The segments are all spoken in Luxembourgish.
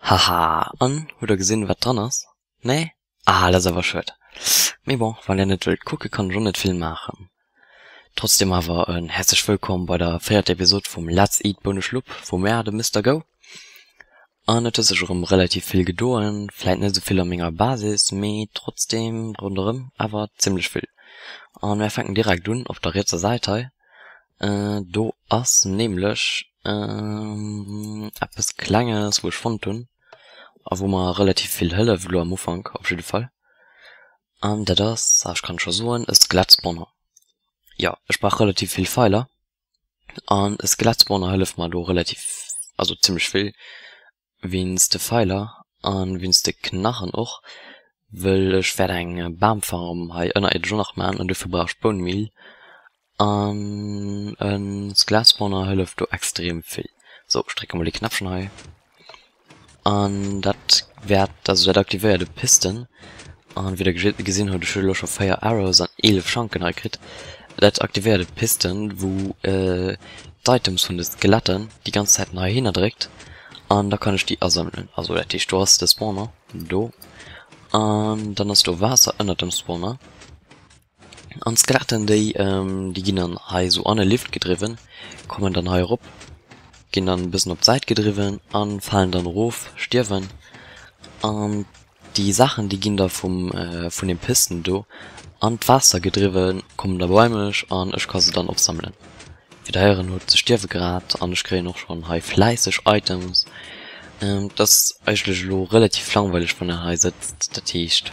Haha, an, hutt der gesinn wat dran ass? Nee? Ah, dat ass awer schued. Mee bon, wann där net wëllt kucken, kann ech och net vill maachen. Trotzdem awer en häerzlech wëllkomm bei der véierter Episod vum Let's Eat Bouneschlupp vu mär, dem Mister Go. An et huet sech erëm relativ vill gedoen, vläit net esou vill a menger Basis, mee trotzdem ronderëm awer zimmlech vill. An mär fänken direkt un op der rietser Säit hei. Do ass nämlech eppes Klenges wou ech fonnt hunn a wou mer relativ vill hëlleft elo am Ufank op jidde Fall. An dat ass, ech kann et scho soen, e Skelettspawner. Jo, ech brauch relativ vill Feiler. An e Skelettspawner hëlleft mer do relativ, also zimmlech vill, wéinst de Feiler an wéinst de Knachen och, wëll ech wäert eng Bamfarm hei ënnerierdesch och nach man an dofir brauch ech Bone Meal an e Skelettspawner hëlleft do extrem vill. Sou, ech drécke mol dee Knäppchen hei. An dat wäert, also dat aktivéiert e Piston. An wéi der gesinn hutt, ech hu elo scho 4 Arrows an 11 Schanken hei kritt. Dat aktivéiert e Piston, wou d'Items vun de Skeletten déi ganz Zäit heihinner dréckt. An da kann ech déi asammelen. Also dat heescht, do ass de Spawner, do. An dann ass do Waasser ënnert dem Spawner. An d'Skeletten déi déi ginn dann hei esou an e Lift gedriwwen, kommen dann hei erop, ginn dann e bëssen op d'Säit gedriwwen an falen dann erof, stierwen. An déi Saachen déi ginn da vum vun dem Pisten do an d'Waasser gedriwwen, kommen da bei mech an ech ka se dann opsammelen. Wéi der héieren hutt, se stierwe grad an ech kréien och schonn hei fläisseg Items. Et ass eigentlech elo relativ langweileg wann een hei sëtzt, dat heescht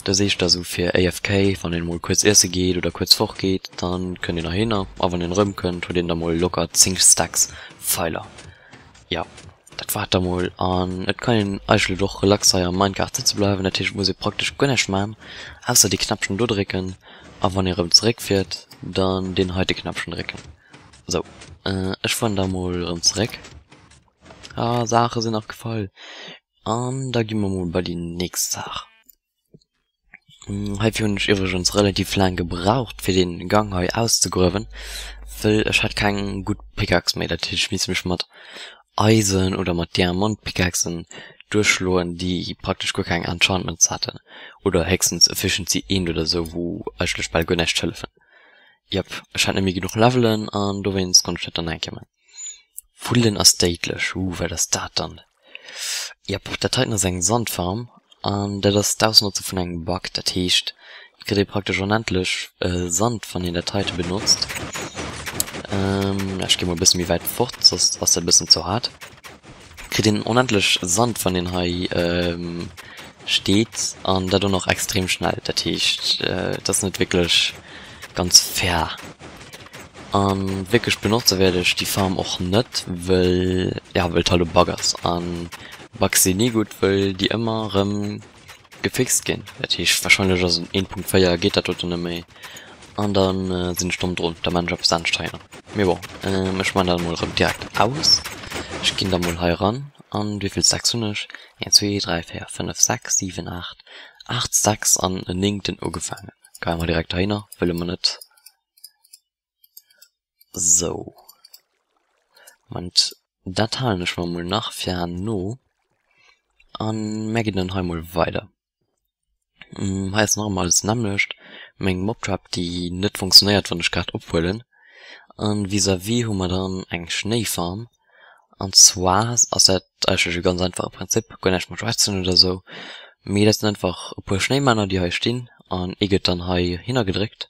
Dat ass éischter esou fir AFK, wann een emol kuerz iesse geet oder kuerz fort geet, dann kënnt een heihinner a wann een erëmkënnt huet een da mol locker 10 Stacks Pfeiler. Jo, dat war et da mol an et kann een eigentlech och relax hei am Minecart sëtze bleiwen, dat heescht et muss ee praktesch guer näischt man ausser dee Knäppchen do drécken a wann ee erëm zeréck fiert dann deen heite Knäppchen drécken. Sou, ech fueren da mol erëm zeréck. Ah, Saache sinn nach gefall. An da gi mer mol bei déi nächst Saach. Heifir hunn ech iwwregens relativ laang gebraucht, fir dee Gang hei auszegruewen, wëll ech hat keng gutt Pickaxe méi. Dat heescht, ech misst mech mat Eisen oder mat Diamant-Pickaxen duerchschloen, déi praktesch guer keng Enchantments haten oder héchstens Efficiency eent oder esou, wou eigentlech bal guer näischt hëllefen. Jep, ech hat net méi genuch Levelen an dowéinst konnt ech dat dann eng Kéier man. Vullen ass déidlech. Ooh, wat ass dat dann? Jep, dat heiten ass eng Sandfarm an dat ass d'Ausnotze vun engem Bug. Dat heescht, et kritt ee praktesch onendlech Sand, wann een dat heite benotzt. Ech gi mol e bësse méi wäit fort, soss ass dat e bëssen ze haart. Kritt een onendlech Sand, wann een hei steet an dat och nach extrem schnell. Dat heescht, et ass net wierklech ganz fair. An wierklech benotze wäert ech déi Farm och net, wëll, ja, wëll et halt e Bug ass. An Bugs sinn ni gutt, wëll déi ëmmer erëm gefixt ginn. Dat heescht, wahrscheinlech ass en 1.4 geet dat doten net méi. An dann sinn ech domm drun, da maan ech eppes anescht heihinner. Mee bon, ech maan dat emol erëm direkt aus. Ech ginn da mol hei eran. An wéivill Stacks hunn ech? 1, 2, 3, 4, 5, 6, 7, 8, 8 Stacks an en néngten ugefaangen. Geie mer direkt heihinner, wëlle mer net. Sou. Moment, dat halen ech mer mol nach fir herno. An mär ginn dann hei mol weider. Hei ass nach ëmmer alles d'nämmlecht. Meng Mobtrap, déi net funktionéiert, wann ech grad ophuelen. An vis-à-vis hu mer dann eng Schnéifarm. An zwar ass dat eigentlech e ganz einfache Prinzip, guer näischt mat Redstone oder sou, mee dat sinn einfach e puer Schnéimänner, déi hei stinn an ee gëtt dann hei hinner gedréckt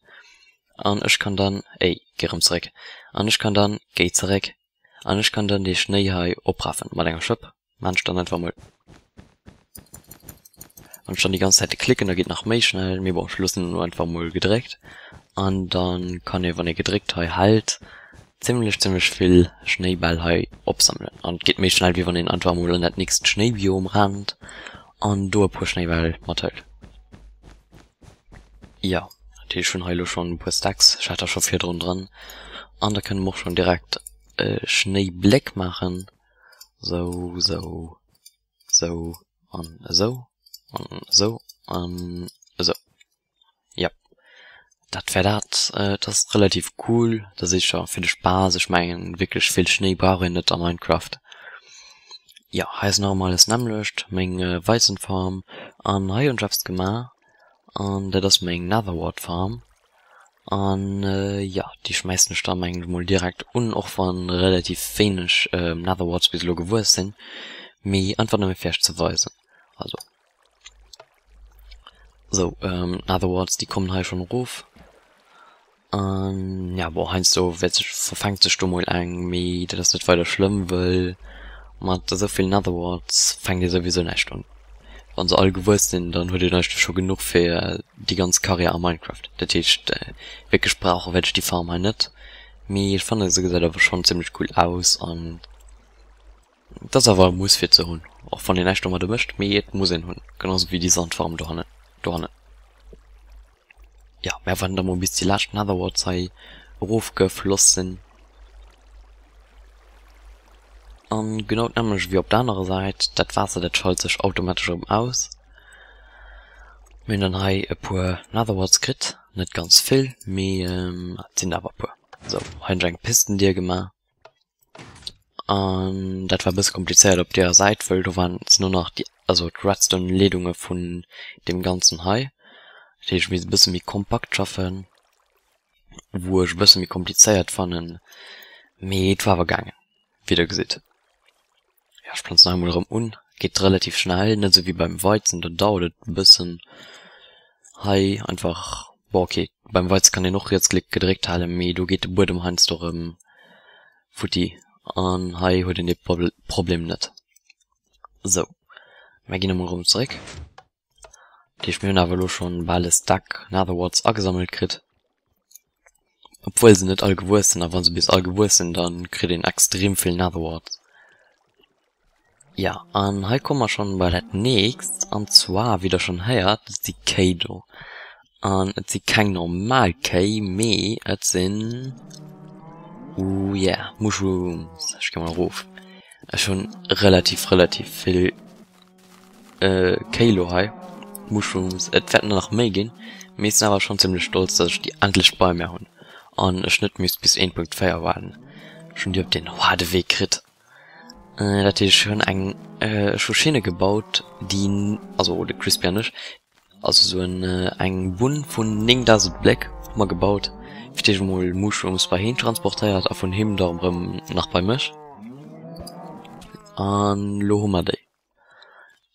an ech kann dann, éi, géi erëm zeréck, an ech kann dann, géi zeréck, an ech kann dann dee Schnéi hei oprafen mat enger Schëpp. Maan ech dann einfach mol. Wann ech dann déi ganz Zäit klicken, da geet nach méi schnell, mee bon, ech loossen elo einfach mol gedréckt an dann kann ee wann ee gedréckt hei hält zimmlech zimmlech vill Schnéibäll hei opsammelen an et geet méi schnell wéi wann een einfach mol an dat nächst Schnéibiom rennt an do e puer Schnéibäll mathëlt. Jo, dat heescht ech hunn hei elo schonn e puer Stacks, ech hat der scho virdrun dran an da kënne mer och schonn direkt e Schnéibléck maachen. Sou, sou, sou an esou an esou an esou. Jep, dat wär dat. Et ass relativ cool, dat ass éischter fir de Spaass. Ech mengen, wierklech vill Schnéi brauch een net a Minecraft. Jo, hei ass nach emol alles nämmlecht, meng Weizenfarm an hei hunn ech eppes gemaach an dat ass meng Netherwart Farm an jo déi schmäissen ech da mengen ech mol direkt un, och wann relativ wéineg Netherwarts bis elo gewuess sinn, mee einfach nëmme fir iech ze weisen. Also sou Netherwarts déi kommen hei schonn erof. An ja bon, heiansdo wäert sech, verfänkt sech do mol eng, mee dat ass net weider schlëmm, wëll mat esou vill Netherwarts fänkt ee souwisou näischt un. Wann se all gewuess sinn, dann huet een eigentlech scho genuch fir déi ganz Karriär a Minecraft. Dat heescht, wierklech brauche wäert ech déi Farm hei net, mee ech fannen se gesäit awer schonn zimmlech cool aus an et ass awer e Muss fir ze hunn, och wann een näischt domadder mécht, mee et muss een hunn, genau sou wéi déi Sandfarm dohannen dohannen. Jo, mär waarden da mol bis déi lescht Netherwarts hei erofgefloss sinn. An genau d'nämmlecht wéi op der anerer Säit, dat Waasser dat schalt sech automatesch erëm aus. Mir hunn dann hei e puer Netherwarts kritt, net ganz vill, mee et sinn der awer e puer. Sou, hei hunn ech eng Pistendier gemaach. An dat war e bësse komplizéiert op deeër Säit, wëll do waren sinn och nach déi, also d'Redstone-Leedunge vun deem Ganzen hei. Dat heescht, ech misst e bësse méi kompakt schaffen, wou ech e bësse méi komplizéiert fannen, mee et war awer gaangen, wéi der gesitt. Jo, ech planzen hei mol erëm un. Geet relativ schnell, net esou wéi beim Weizen, do dauert et e bëssen. Hei einfach, bon ok, beim Weizen kann een och Rietsklick gedréckt halen, mee do geet de Buedem heiansdo erëm futti an hei huet een dee Problem net. Sou, mer ginn emol erëm zeréck. Dat heescht, mir hunn awer elo schonn bal e Stack Netherwarts agesammelt kritt. Obwuel se net all gewuess sinn, a wa se bis all gewuess sinn, da kritt een extrem vill Netherwarts. Ja, an hei komme mer schonn bei dat nächst, an zwar, wéi der schonn héiert, si Kéi do. An et si keng normal Kéi, mee et sinn, ooh yeah, Mushrooms. Ech gi mol erof. Ech hunn relativ, relativ vill Kéi lo hei, Mushrooms, et wäerten der nach méi ginn, mee ech sinn awer schonn zimmlech stolz, dass ech déi endlech bei mär hunn an ech net misst bis 1.4 waarden. Ech hunn déi op den haarde Wee kritt. Dat heescht, ech hunn eng, ech hu Schinne gebaut, déi, also de Crispy an ech, also sou en eng Bunn vun 9000 Bléck hu mer gebaut, fir d'éischt emol Mushrooms bei heen transportéiert a vun him da erëm nach bei mech. An lo hu mer déi.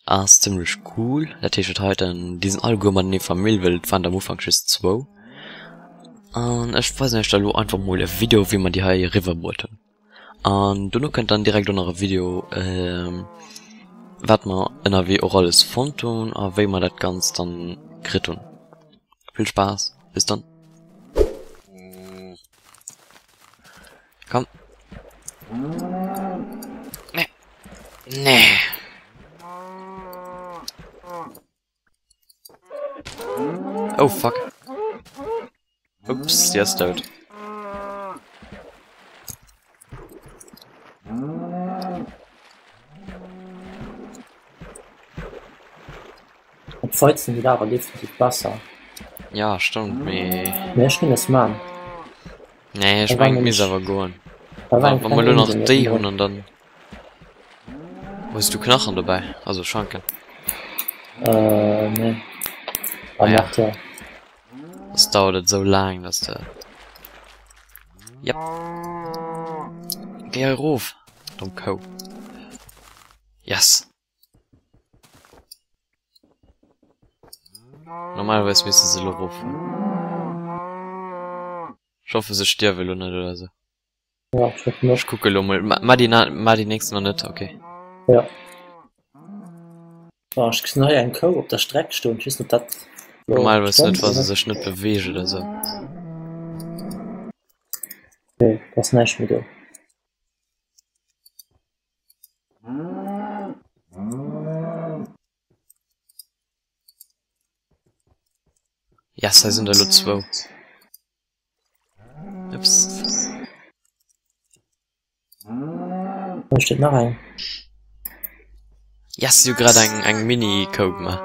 Ass zimmlech cool. Dat heescht et heiten, déi sinn alleguer matenee Famill, well et waren der am Ufank just zwou. An ech weisen iech da lo einfach mol e Video wéi mer déi hei eriwwer bruet hunn. An dono kënnt dann direkt och nach e Video wat mer ënnerwee och alles fonnt hunn a wéi mer dat Ganzt dann kritt hunn. Vill Spaass, bis dann. Komm. Nee. Nee. Oh fuck. Ups, die ist tot. Op Weizen geet awer definitiv besser. Ja, stëmmt, mee. Mee ech ginn es man. Nee, ech mengen et misst awer goen. Wa mer elo nach déi hunn an dann. Hues du Knachen dobäi? Also Schanken? Äh, nee. Ah ja. Macht ja. Das dauert et sou laang, dass de. Yep. Géi erof, domm Kou. Yes. Normalerweis misste se elo eroffueren. Ech hoffe se stierwe elo net oder sou. Ja, ech hoffen och. Ech kucke elo mol. Ma déi ma déi nächst nach net, okay. Ja. Oh, ech gesinn hei eng Kou op der Streck stoen. Ech weess net, ob dat elo Normalerweis net, wa se sech net beweegt oder sou. Nee, do ass näischt méi do. Yes, hei sinn der elo zwou. Ups. Do steet nach eng. Yes, si hu grad eng, eng Mini-Kou gemaach.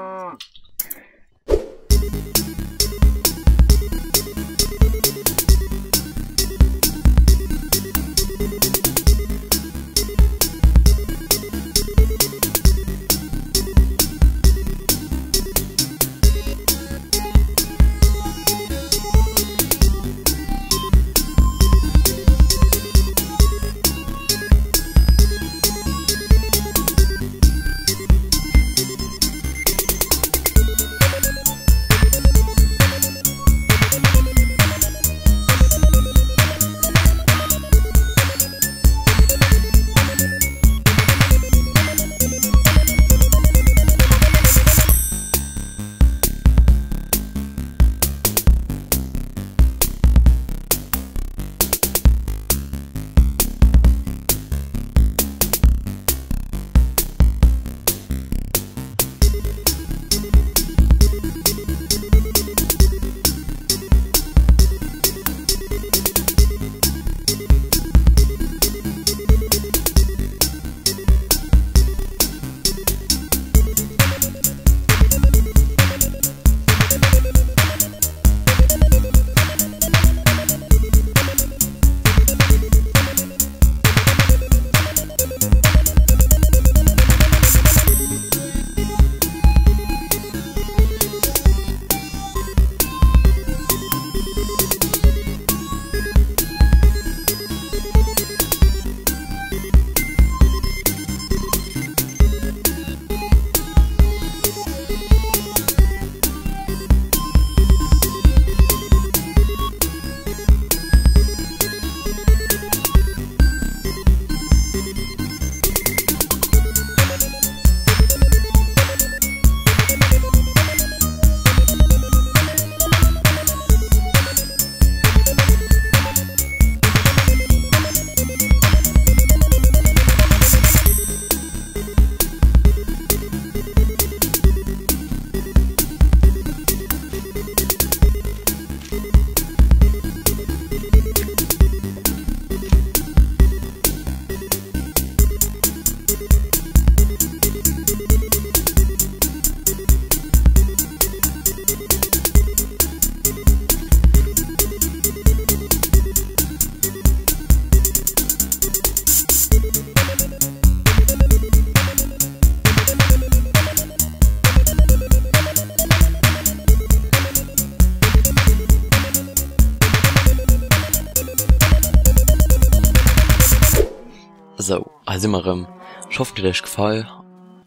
Hei si mer erëm. Ech hoffen et huet iech gefall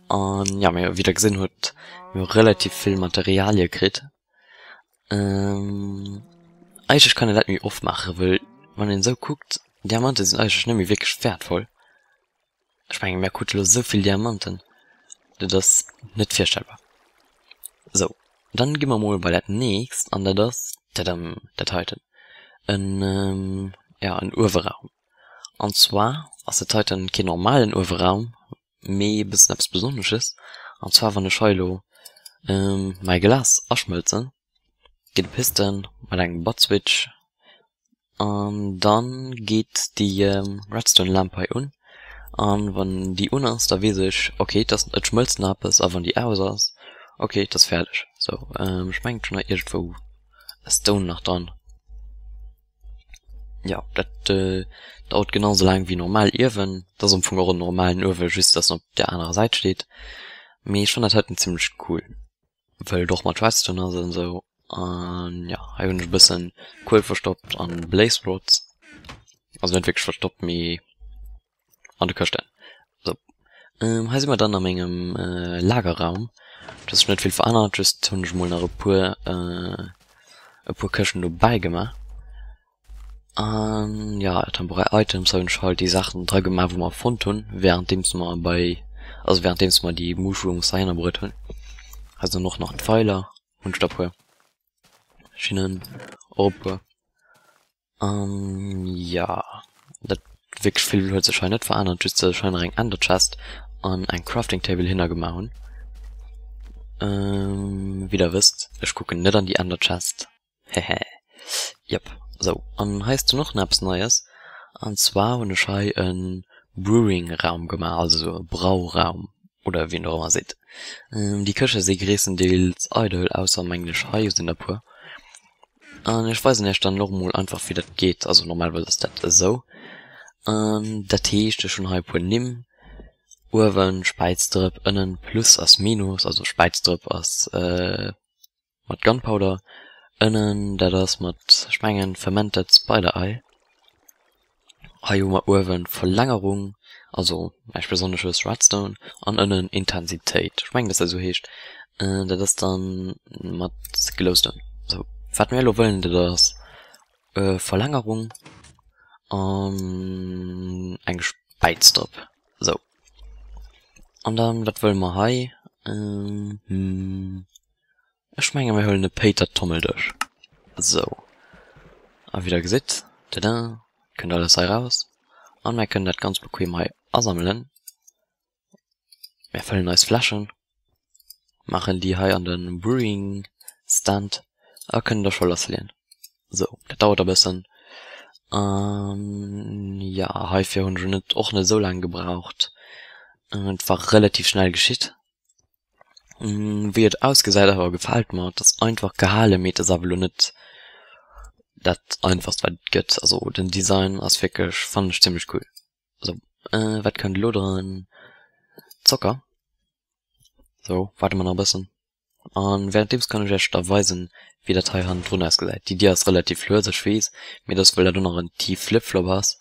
an jo, mir wéi der gesinn hutt, mir hu relativ vill Materialie kritt. Eigentlech kann een dat méi oft maachen, wëll wann een esou kuckt, Diamante sinn eigentlech net méi wierklech wäertvoll. Ech mengen mir krute lo esou vill Diamanten, dat ass net virstellbar. Sou, dann gi mer mol bei dat nächst an dat ass, tadam, dat heiten, en ja en Ueweraum. An zwar ass dat heiten keen normalen Ueweraum, mee e bëssen eppes Besonnesches. An zwar wann ech hei elo mäi Glas aschmëlzen, geet e Piston mat engem Butt-Switch an dann geet déi Redstone-Lamp hei un. An wann déi un ass, da weess ech, ok et ass et schmëlzt nach eppes, a wann déi aus ass, ok et ass fäerdeg. Sou, ech mengen ech hunn hei iergendwou e Stone nach dran. Jo, dat dauert genau sou laang wéi normal Iewen. Dat ass am Fong och en normalen Uewen, just dass en op der anerer Säit steet. Mee ech fannen dat heiten zimmlech cool, well et och mat Redstone ass an esou. An jo, hei hunn ech e bëssen Kuel verstoppt an Blaze Rods. Also net wierklech verstoppt, mee an de Këschten. Sou, hei si mer dann a mengem Lagerraum. Et huet sech net vill verännert, just hunn ech mol nach e puer e puer Këschten dobäi gemaach. An ja, temporär Items, hei hunn ech halt déi Saachen dra gemaach, wou mer fonnt hunn, währenddeems mer bei, also währenddeems mer déi Mushrooms heihinner bruet hunn. Hei sinn dann och nach d'Pfeiler, hunn ech der e puer, Schinnen och e puer. An ja, dat wierklech vill huet sech hei net verännert, just dass ech hei nach eng Ender Chest an eng Crafting Table hinner gemaach hunn. Wéi der wësst, ech kucken net an déi Ender Chest, hehe. Jep, sou, an hei ass dunn och nach eppes Neies, an zwar hunn ech hei e Brewing Raum gemaach, also sou e Brauraum oder wéi een och ëmmer seet. Déi Këschte si gréisstendeels eidel, ausser mengen ech hei sinn der puer. An ech weisen iech dann och mol einfach wéi dat geet. Also normalerweis ass dat esou. An dat heescht ech hunn hei e puer Nimm. Uewen Späizdrëpp, ënnen Plus ass Minus, also Späizdrëpp ass mat Gunpowder, ënnen dat ass mat ech mengen Fermented Spider Eye. Hei hu mer uewen Verlängerung, also näischt besonnesches, Redstone, an ënnen Intensitéit, ech mengen dass dat esou heescht, dat ass dann mat Glowstone. Sou, wat mir elo wëllen, dat ass Verlängerung an eng Späizdrëpp. Sou, an dann wat wëlle mer hei? Ech menge mir huelen de Péiter Tommeldësch. Sou, a wéi der gesitt, tada, kënnt alles hei raus an mär kënnen dat ganz bequem hei asammelen. Mär fëllen eis Fläschen, maachen déi hei an de Brewing Stand a kënnen da scho lassleeën. Sou, dat dauert e bëssen. An jo, heifir hunn ech net och net esou laang gebraucht. Et war relativ schnell geschitt. Wéi et ausgesäit awer gefält mer. Et ass einfach gehale mee et ass awer elo net dat einfachst wat et gëtt. Also den Design ass wierklech fannen ech zimmlech cool. Sou wat kënnt elo dran? Zocker. Sou waarde mer nach e bëssen. An währenddeems kann ech iech da weisen wéi dat hei hannendrun ausgesäit. Déi Dier ass relativ lues, ech weess, mee et ass well dat och nach en T-Flip-Flop ass.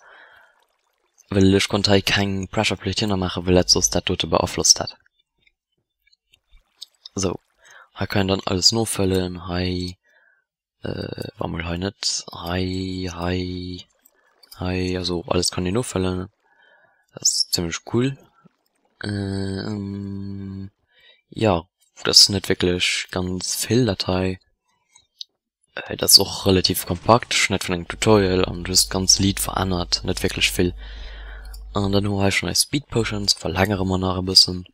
Well ech konnt hei keng Pressure Plate hinner maachen, well dat soss dat dote beaflosst hätt. Sou, hei kann een dann alles nofëllen, hei, war mol hei net, hei, hei, hei, also alles kann een nofëllen. Dat ass zimmlech cool. Jo, dat ass net wierklech ganz vill dat hei. Et ass och relativ kompakt, ech hunn dat vun engem Tutorial an just ganz liit verännert, net wierklech vill. An dann hu mer hei schonn eis Speed Potions, verlängere mer nach e bëssen.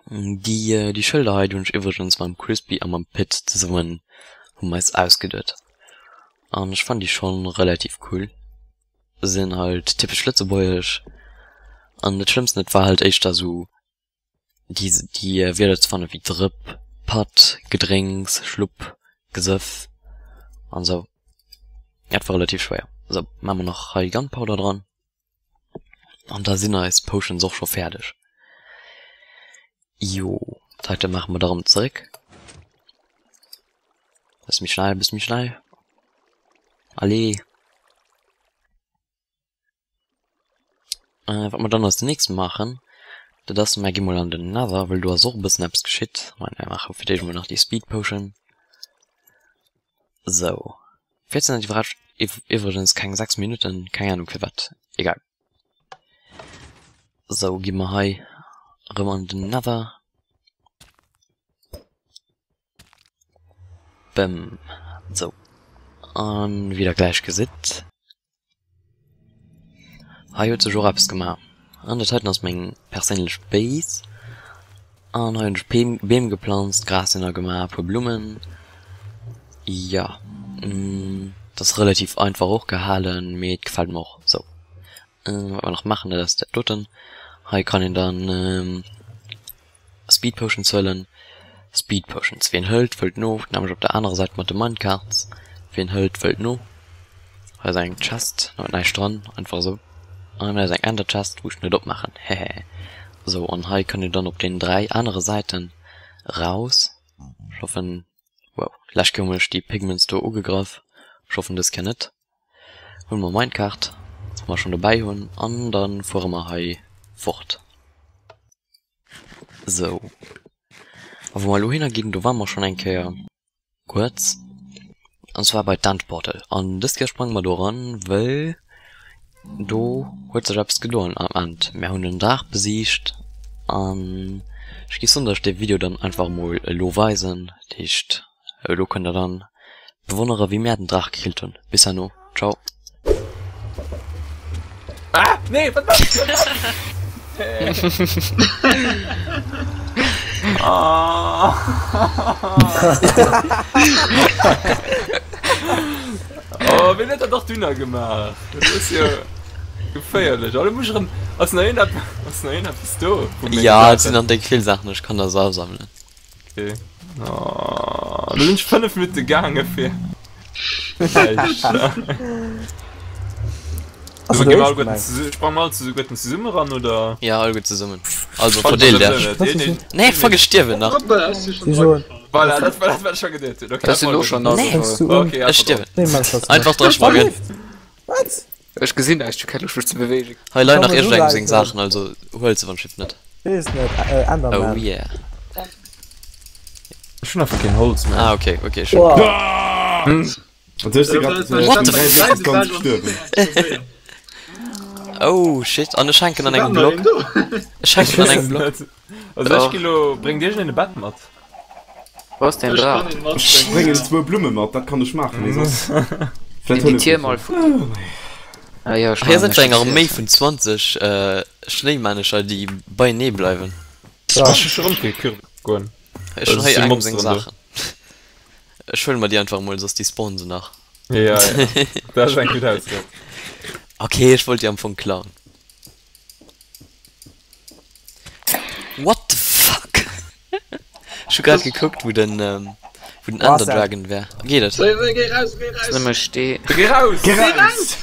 Déi déi Schëlder hei, déi hunn ech iwwregens mam Crispy a mam Pit zesummen hu mer eis ausgeduet. An ech fannen déi schonn relativ cool, sinn halt typesch lëtzebuergesch an dat schlëmmsten et war halt éischter esou déi déi Wierder ze fanne wéi Drëpp, Patt, Gedrénks, Schlupp, Gesëff an esou. Dat war relativ schwéier. Sou, maache mer nach hei Gunpowder dran an da sinn eis Potions och scho fäerdeg. Jo, dat heite maache mer da rëm zeréck. Bësse méi schnell, bësse méi schnell. Allez! Wat mer dann als nächst maachen, dat ass, mer gi mol an den Nether, well do ass och e bëssen eppes geschitt. Mä mer maache fir d'éischt mol nach déi Speed Potion. Sou. 14 hat iwwerrascht iwwregens keng 6 Minutten, keng Ahnung firwat, egal. Sou, gi mer hei erëm an den Nether. Bäm. Sou. An wéi der gläich gesitt. Hei huet sech och eppes gemaach. An dat heiten ass meng perséinlech Base. An hei hunn ech Beem, Beem geplanzt, Gras ënner gemaach, e puer Blummen. Jo, dat ass relativ einfach och gehalen, mee et gefält mer och sou. Wat mer nach maachen, dat ass dat doten. Hei kann een dann Speed Potions huelen. Speed Potions, wien hëlt, fëllt no. Nämlech op der anerer Säit mat de Minecarts. Wien hëlt, fëllt no. Hei ass eng Chest, do ass näischt dran, einfach esou. An hei ass eng Ender Chest, wou ech net opmaachen, hehe. Sou, an hei kënnt een dann op den 3 anere Säiten raus. Ech hoffen, wow, lescht Kéier hu mech déi Pigments do ugegraff, ech hoffen dës Kéier net. Huele mer Minecart, wa mer schonn dobäi hunn, an da fuere mer hei fort. Sou. A wou mer elo hinner ginn, do ware mer schonn eng Kéier kuerz, an zwar bei d'Endportal. An dës Kéier sprange mer do eran, well do huet sech eppes gedoen am End. Mär hunn den Draach besiegt an ech géif soen, datt ech dee Video dann einfach emol elo weisen. Dat heescht, elo kënnt der dann bewonnere wéi mär den Draach gekillt hunn. Bis herno, ciao. Ah, nee, wat war dat? Oh. oh, wien huet dat och dunner gemaach? Dat ass jo geféierlech. Oh, da muss ich erëm. Ass nach een ass nach een eppes do? vu mengen Ja, et Saachen? sinn an déck vill Saachen, ech kann der se asammelen. Okay. Oh, da sinn ech 5 Minutte gaange fir. Ass Also, et ginn wir eréischt alleguerten gemengt? zesu- sprangen wir alle zesuguerten zesumme ran oder? Ja, alleguer zesummen. Also verdeelt Iech. Nee, fuck, ech stierwen nach. Hoppla, ech si schon Si soen, Voilà, dat war dat wat ech scho geduet hunn. Okay, Ech sinn och schon Nee. nass. fängst du un? Okay, Ech einfach stierwen. Nee, mach das Einfach net. dra sprangen. Wat? Ech gesinn näischt, ech hu keng Loscht mech ze beweegen. Hei leien nach Komm, iergendengem seng ugräifen. Saachen, also huel se wann Schiff net. Weess net, äh, Oh Enderman. yeah. Ech hunn einfach keen Holz méi. Ah okay, okay, ech hunn. Also ech si grad What the dräi Blöck ganz gestuerwen. Oh shit, an ech hänken an engem Block. Ech hänken an engem Block. Also ech gi lo, bréngt iergendeen e Bett mat? Wou ass däin Draach? Ech bréngen zwou Blumme mat, dat kann ech maachen, mee soss. Deen déi Tier mol futti. Ah jo, ech Hei man sinn ech eng Arméi ziel. vun 20 Schnéimännecher déi beienee bleiwen. Ech hu scho rëm kee Kürbis goen. Ech hunn Also hei si engem seng Monsteren do. Saachen. Ech huele mer déi einfach emol, soss despawnen se nach. Ja, ja, dat ass eng gutt Ausried. Okay, ech wollt déi am Fong klauen. What the fuck? Ech hu grad gekuckt wou den wou den Ender Dragon wär. Geet et? Géi raus, géi raus! Nëmme Stee. Géi raus! Géi raus!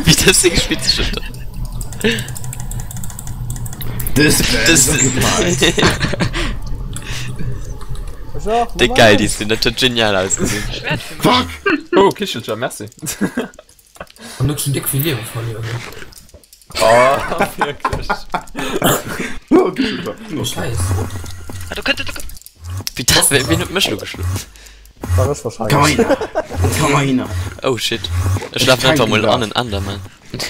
Wéi dës Ding spillt sech ënter. This bed is occupied. Déck geil déi Skin, dat huet genial ausgesinn. Fuck! Oh, Kichelcher, merci. An huet schon déck vill Liewe verluer. Oh, wierklech. Oh, Kichelcher. Oh, Scheiss. Ah, do kënnt, do kënnt. Wéi dat, wien huet mech lo geschloen? War ech wahrscheinlech. Komm heihinner! Komm heihinner! Oh shit. Ech lafen einfach mol an en Enderman.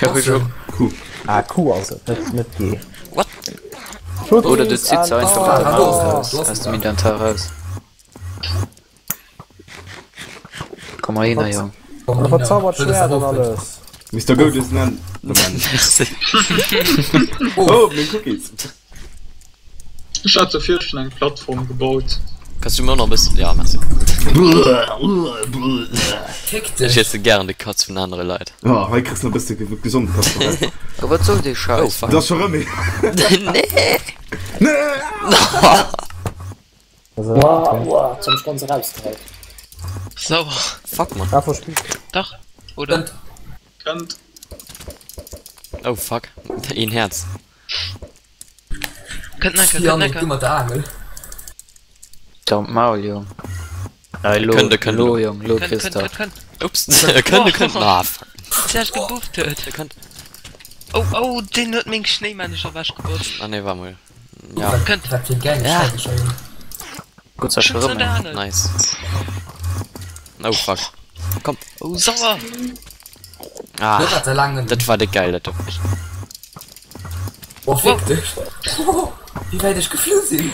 Ja, ech och. Kuh. Ah, Kuh ass et, net, net G. What? Oder du zitt se einfach mat der Ah, do Maus ass en, aus do ass aus en dem Draach. Inventar raus. Komm mal hinner, Jong. Komm An hinner, verzaubert wëll dass Schwert der an rauf kënnt. alles. Mister Goat is an Enderman. Merci. Oh, meng Cookies! Ech hat dofir schon eng Plattform gebaut. Kanns du mir och nach e bëssen, ja merci. Fick Ech dech. iesse gären de Katz vun anere Leit. Oh, hei kriss de nach e bësse gesonde Katz dobäi. Oh, wat soll dee Oh Scheiss? fuck. Dat ass scho rëm ee. Nee! Nee! Wow, wow, jetzt hab ich ganz rausgehauen. Sauer. Fuck man. Ah, verspielt. Dach, oder? Kënnt. Kënnt. Oh fuck. Een Häerz. Kënnt Necker, kënnt Yannick, Necker. du mat der Aangel. Dau d'Maul, Jong. Hei, lo, Kënnt, e kënnt lo, elo. Jong, lo Kënnt, kriss kënnt, de. kënnt, kënnt. Ups. E kënnt, e kënnt. Ah fuck. Zerg gebufft huet. E kënnt. Oh, oh, deen huet meng Schnéimännecher ewech gebotzt. Ah nee, war mol. Ja. Kënnt. Wat fir gäil Ja. Scheidecher hunn. Gutt sech Schëtz an erëm der eng. Angel. Nice. Oh fuck. Komm. Oh, sauer. Ah, Lo wat se laang dat war déck geil, dat do. Oh, fick dech. Oh, wéi wäit ech geflu sinn.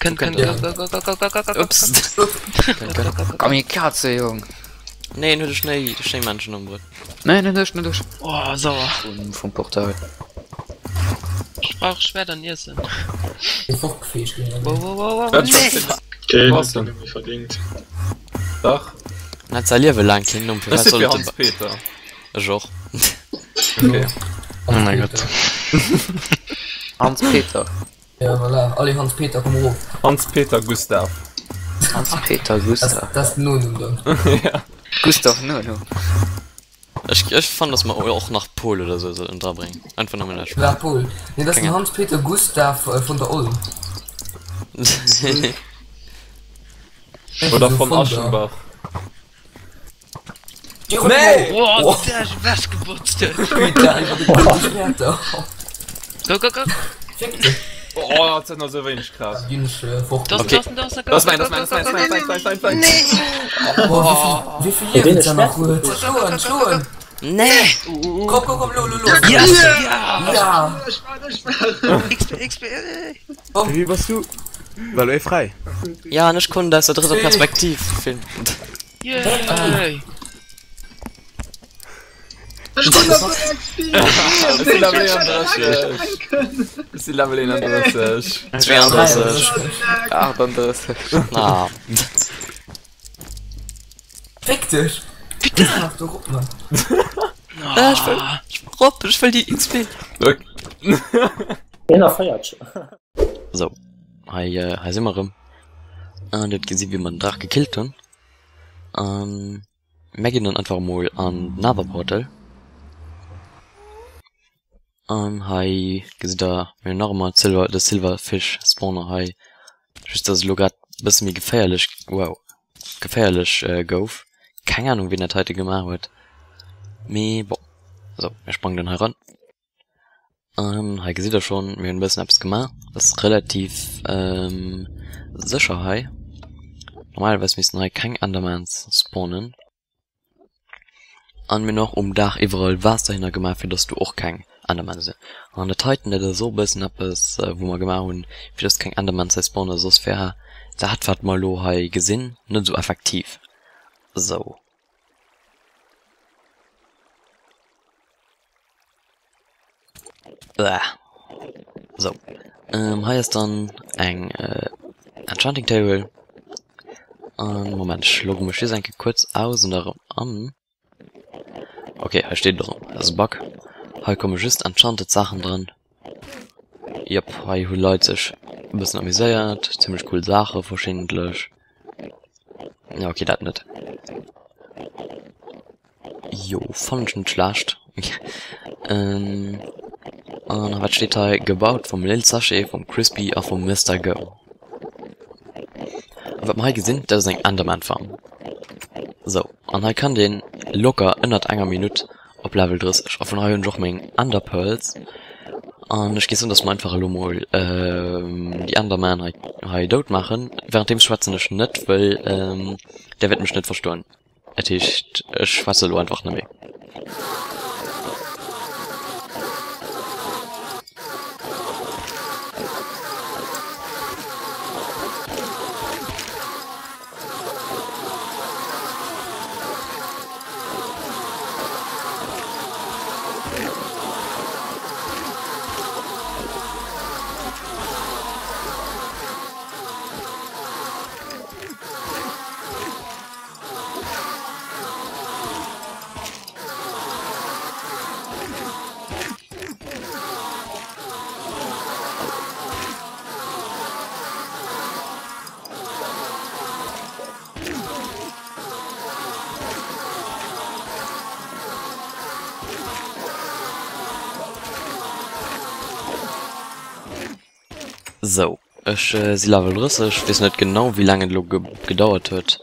Kënnt, kënnt, Ja. go, go, go, go, go, go, go, go. Ups. Kënnt, kënnt. Kamikaze, Jong. Nee, en huet e Schnéi, Schnéimännchen ëmbruet. Nee, net ech, net ech. Oh, sauer. Vun, vum Portal. Ech brauch Schwert an Iessen. Dee fortgefeegt ginn. Wow, wow, wow, wow. Dat Nee. Okay, Was dat denn? huet méi verdingt. Dach. En hat säi Liewe laang keen Numm, Ech firwat si soll fir et de Hans Peter. Ech och. Okay. Oh mein Gott. Hans Peter. Ja, voilà. Allez, Hans Peter, komm erof. Hans Peter Gustav. Hans Peter Gustav. Dat ass den Nonumm dann. Ja. Gustav Nonumm. Ech, ech fannen, dass mer och nach Pol oder sou sollten drabréngen. Einfach nëmmen aus Spaass. Wat Pol? Nee, dat ass Keng den Ahnung. Hans Peter Gustav von der Olm. Oder von Aschenbach. Nee! Oh, der ist weggebotzt. Go, go, go. Fick dech. Oh, dat huet nach sou wéineg Kraaft. Ginn ech fort. Das, Okay. das, das, Das ass mäin, das mäin, das mäin, das mäin, das mäin, das mäin, das mäin. Oh, wéi vill Liewen se nach huet. Schloen, schloen. Nee! Komm, komm, komm, lo, lo, lo. Yes! Ja! Ja! Ech war, ech war. XP, XP. Komm. Wéi bass du? War lo ee fräi? Ja, an ech konnt aus der drëtter Perspektiv filmen. Yay! Ech krut nach so XP. Ech si Level 31. Ech si Level 31. 32. 38. Ah. Fick dech! Bitte! Mach doch op, Mann. Ah, ech wëll, ech wëll rop, ech wëll déi XP. 41. Sou, hei, hei si mer erëm. An dir hutt gesi wéi mer den Draach gekillt hunn. An mär ginn dann einfach emol an den Nether Portal. An hei gesitt der, mir hunn nach ëmmer d'Silver, de Silverfish Spawner hei. Just dass et elo grad e bësse méi geféierlech, wow, geféierlech gouf. Keng Ahnung wien dat heite gemaach huet, mee bon. Sou, mir sprangen dann hei eran. An hei gesitt der schonn, mir hunn e bëssen eppes gemaach. Ass relativ sécher hei. Normalerweis missten hei keng Endermans spawnen. An mir hunn och um Daach iwwerall Waasser hinner gemaach, fir dass do och keng Endermans sinn. An dat heiten, dat ass och e bëssen eppes, wou mer gemaach hunn, fir dass keng Endermans hei spawnen, soss wär dat, wat mer elo hei gesinn, net esou effektiv. Sou. Sou, hei ass dann eng Enchanting Table. An Moment, ech logge mech just eng Kéier kuerz aus an da erëm an. Ok, hei steet et erëm, dat ass e Bug. Hei komme just enchanted Saachen dran. Jop, hei hu Leit sech e bëssen amuséiert, zimmlech cool Saache verschiddentlech. Ja, ok, dat net. Jo, fannen ech net schlecht. Ähm, an wat steet hei? Gebaut vum Lil Sachet, vum Crispy a vum Mister Go. A wat mer hei gesinn, dat ass eng Enderman Farm. Sou, an hei kann een locker ënnert enger Minutt op Level 30. A vun hei hunn ech och meng Ender Pearls. An ech géif soen, dass mer einfach elo mol déi Enderman hei, hei dout maachen. Währenddeems schwätzen ech net, wëll där wäert mech net verstoen. Dat heescht, ech schwätze elo einfach net méi. Sou, ech si Level 30, weess net genau wéi laang et elo gedauert huet,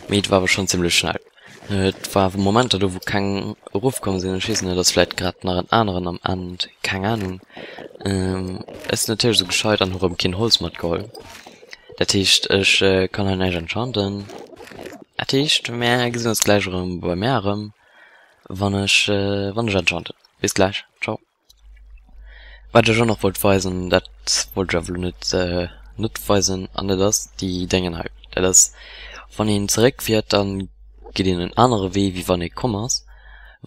mee et war awer schonn zimmlech schnell. Et war awer Momenter do wou keng erofkomm sinn. Ech weess net, ass vläit grad nach en aneren am End, keng Ahnung. Ech sinn natierlech esou gescheit an hu rëm keen Holz matgeholl. Dat heescht ech kann hei näischt enchanten. Dat heescht mär gesinn eis gläich erëm bei mär erëm wann ech wann ech enchanten. Bis gläich, ciao. Wat ech och nach wollt weisen, dat wollt ech awer elo net net weisen, an dat ass déi Déngen hei. Dat ass, wann een zeréckfiert, da geet een en anere Wee wéi wann ee komm ass,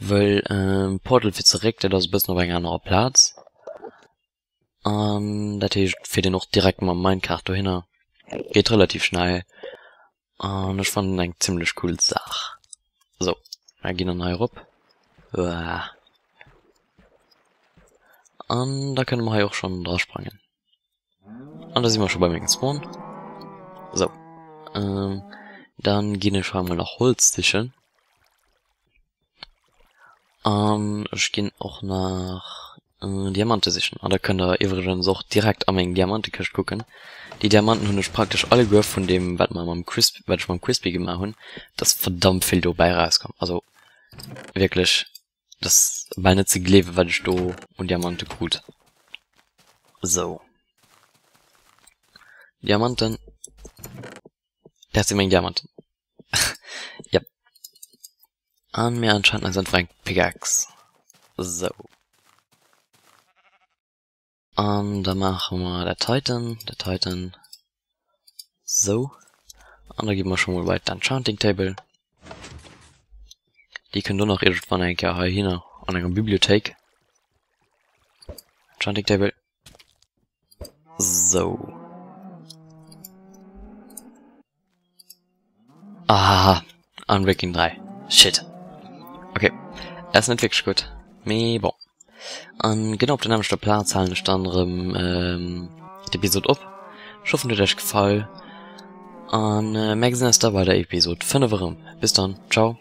wëll d'Portal fir zeréck, dat ass e bëssen op enger anerer Plaz. An dat heescht, et fiert een och direkt mam Minecart dohinner, geet relativ schnell an ech fannen eng zimlech cool Saach. Sou, mer ginn dann hei erop. Uah. An da kënne mer hei och schonn dra sprangen. An da si mer scho bei mengem Spawn. Sou. Ähm, dann ginn ech hei mol nach Holz sichen. An ech ginn och nach Diamante sichen. An da kënnt der iwwregens och direkt a meng Diamantekëscht kucken. Déi Diamanten hunn ech praktesch alleguer vun deem wat mer mam Crisp, wat ech mam Crispy gemaach hunn. Et ass verdammt vill dobäi erauskomm. Also wierklech, et ass bal net ze gleewen, wat ech do un Diamante krut. Sou. Diamanten. Dat si meng Diamanten. Yep. An mir enchanten eis einfach eng Pickaxe. Sou. An da maache mer dat heiten, dat heiten. Sou. An da gi mer scho mol bei d'Enchanting Table. Déi kënnt och nach iergendwann eng Kéier heihinner an enger Bibliothéik. Enchanting Table. Sou. Ah, Unbreaking 3. Shit. Okay. Ass net wierklech gutt. Mee bon. An genau op der nämmlechter Plaz halen ech dann erëm ähm, d'Episod op. Ech hoffen, et huet iech gefall. An äh, mär gesinn eis da bei der Episod 5 erëm. Bis dann. Ciao.